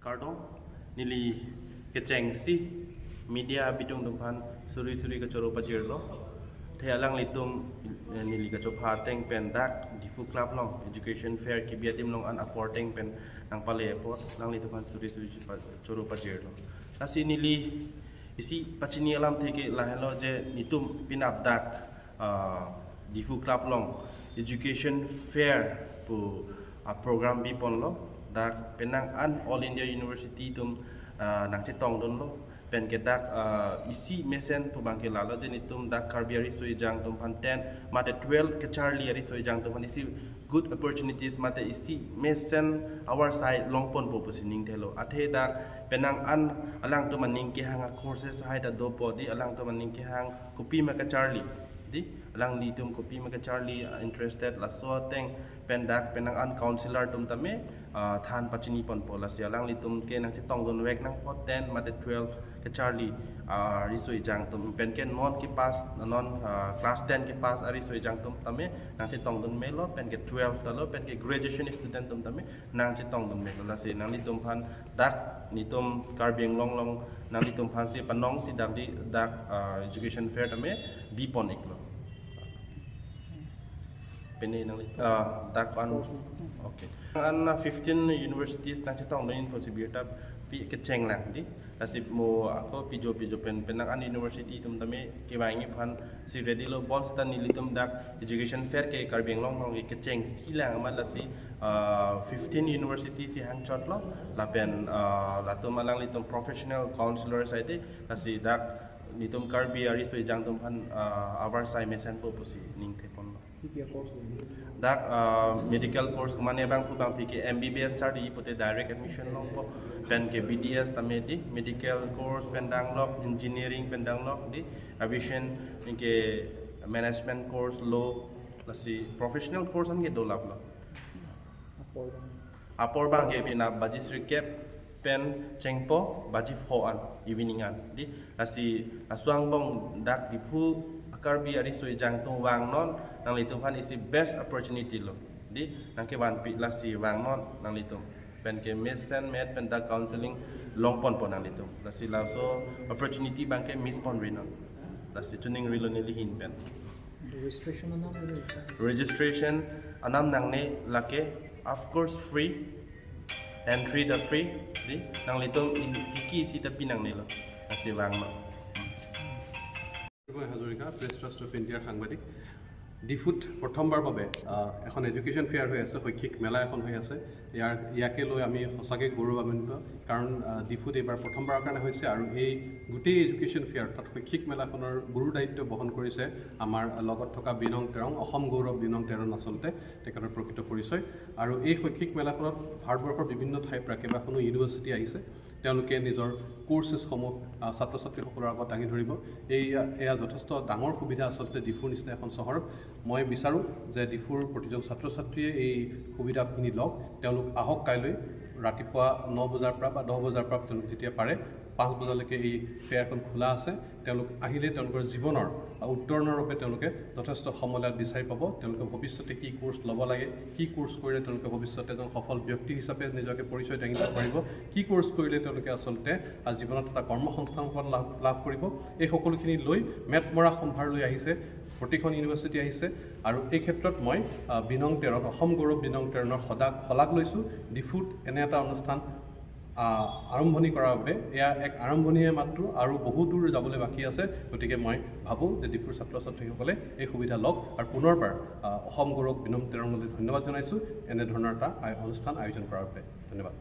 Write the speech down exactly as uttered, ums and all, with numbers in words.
Kardom, neli kechengsi media bidung atum aphan suri suri kachoro pajirlo. Athe alanglitum, eh, neli kachopha ateng pen dak Diphu Club along education fair kebi adim along an apor ateng pen nangpale apot alanglitum aphan suri suri chupa-, choro pajirlo. Lasi neli isi pachini alamthe ke lahenlo je netum penap dak, ah, Diphu Club along education fair pu, ah, program biponlo. Dak penang an All India University atum, ah, nangchetongdunlo. Pen ke dak, ah, isi mesen pu abang ke lalo je netum dak Karbi ariso ejang atum aphan ten mate twelve kacharli ariso ejang atum aphan isi good opportunities mate isi mesen avarsai longponpo pusi ningthelo. Athe dak penang an alangtum aning kehang a-courses ahai ta dopo, di alangtum aning kehang kopima kacharli, di alanglitum kopima kacharli, ah, interested, laso ateng pen dak penang an counselor atum tame, ah, than pachiniponpo. Lasi alanglitum ke nangchetongdunvek nangpo ten mate twelve kacharli, ah, ariso ejang atum pen ke non kepass, non, ah, class ten kepass ariso ejang atum tame nangchetongdun melo, pen ke twelve ta lo, pen ke graduation student atum tame nangchetongdun melo. Lasi nanglitum aphan dak netum Karbi Anglong along nanglitum aphansi panongsi dak di dak, ah, education fair tame bipon iklo. Pini nangli, ah, dak an, okay. An, ah, fifteen universities nangchetongdun pusi birta pi kecheng lang, di. Lasi mo ako pijo pijo pen penang an university atum tame kevangji aphansi ready lo, bonseta nelitum dak education fair ke Karbi Anglong along ke kechengsi lang amat. Lasi, ah, fifteen university si hangchotlo, lapen, ah, latum alanglitum professional counselors aidi, lasi dak netum Karbi ariso ejang atum aphan, ah, avarsai mesenpo pusi ningtheponlo. Pi pi a-course lo? Dak, ah, medical course kumane abang pu abang pi ke M B B S char di pute direct admission longpo, pen ke B D S tame di, medical course pen danglok, engineering pen danglok, di aviation, pen ke management course, law, lasi professional course an ke dolaplo. Apor abang? Apor abang ke pina baji sirkep pen chengpo baji pho an evening an, di. Lasi laso angbong dak Diphu a-Karbi ariso ejang atum vangnon, nanglitum aphan isi best opportunity lo, di. Nangkevanpi, lasi vangnon nanglitum. Pen ke mesen met pen dak counseling longponpo nanglitum. Lasi laso opportunity abang ke miss ponrinon. Lasi chuningrilo neli ahin pen. Registration anam, registration anam nangne, lake, of course, free. Entry ta free, di. Nanglitum in hiki isi ta pinangnelo. Lasi vangnon. মই Hazarika, press trust of ইণ্ডিয়াৰ সাংবাদিক। ডিফুত প্ৰথমবাৰৰ বাবে, আহ, এখন education fair হৈ আছে, শৈক্ষিক মেলা এখন হৈ আছে। ইয়াৰ, ইয়াকে লৈ আমি সঁচাকৈ গৌৰৱান্বিত, কাৰণ, আহ, ডিফুত এইবাৰ প্ৰথমবাৰৰ কাৰণে হৈছে আৰু এই গোটেই এডুকেশ্যন ফেয়াৰ অৰ্থাৎ শৈক্ষিক মেলাখনৰ গুৰু দায়িত্ব বহন কৰিছে আমাৰ লগত থকা বিনং তেৰং, অসম গৌৰৱ বিনং তেৰণ আচলতে তেখেতৰ প্ৰকৃত পৰিচয়। আৰু এই শৈক্ষিক মেলাখনত ভাৰতবৰ্ষৰ বিভিন্ন ঠাইৰ পৰা কেইবাখনো ইউনিভাৰ্চিটি আহিছে। তেওঁলোকে নিজৰ কৰ্চেছসমূহ, আহ, ছাত্ৰ ছাত্ৰীসকলৰ আগত দাঙি ধৰিব। এই, এয়া যথেষ্ট ডাঙৰ সুবিধা আচলতে ডিফুৰ নিচিনা এখন চহৰত। মই বিচাৰোঁ যে ডিফুৰ প্ৰতিজন ছাত্ৰ ছাত্ৰীয়ে এই সুবিধাখিনি লওক। তেওঁলোক আহক কাইলৈ ৰাতিপুৱা ন বজাৰ পৰা বা দহ বজাৰ পৰা তেওঁলোক যেতিয়া পাৰে পাঁচ বজালৈকে এই ফেয়াৰখন খোলা আছে। তেওঁলোক আহিলে তেওঁলোকৰ জীৱনৰ, আহ, উত্তৰণৰ বাবে তেওঁলোকে যথেষ্ট সময় লাভ বিচাৰি পাব। তেওঁলোকে ভৱিষ্যতে কি কৰ্চ ল'ব লাগে, কি কৰ্চ কৰিলে তেওঁলোকে ভৱিষ্যতে এজন সফল ব্যক্তি হিচাপে নিজকে পৰিচয় দাঙি দিব পাৰিব, কি কৰ্চ কৰিলে তেওঁলোকে আচলতে, আহ, জীৱনত এটা কৰ্মসংস্থাপন লাভ, লাভ কৰিব, এই সকলোখিনি লৈ মেটমৰা সম্ভাৰলৈ আহিছে, প্ৰতিখন ইউনিভাৰ্চিটি আহিছে। আৰু এই ক্ষেত্ৰত মই, আহ, বিনং তেৰণ, অসম গৌৰৱ বিনং তেৰণৰ সদাক শলাগ লৈছোঁ। ডিফুত এনে এটা অনুষ্ঠান, আহ, আৰম্ভণি কৰাৰ বাবে এয়া এক আৰম্ভণিহে মাত্ৰ, আৰু বহু দূৰ যাবলৈ বাকী আছে। গতিকে মই ভাবোঁ যে ডিফুৰ ছাত্ৰ ছাত্ৰীসকলে এই সুবিধা লওক আৰু পুনৰবাৰ, আহ, অসম গৌৰৱ বিনং তেৰণলৈ ধন্যবাদ জনাইছোঁ এনেধৰণৰ এটা আয়-, অনুষ্ঠান আয়োজন কৰাৰ বাবে। ধন্যবাদ।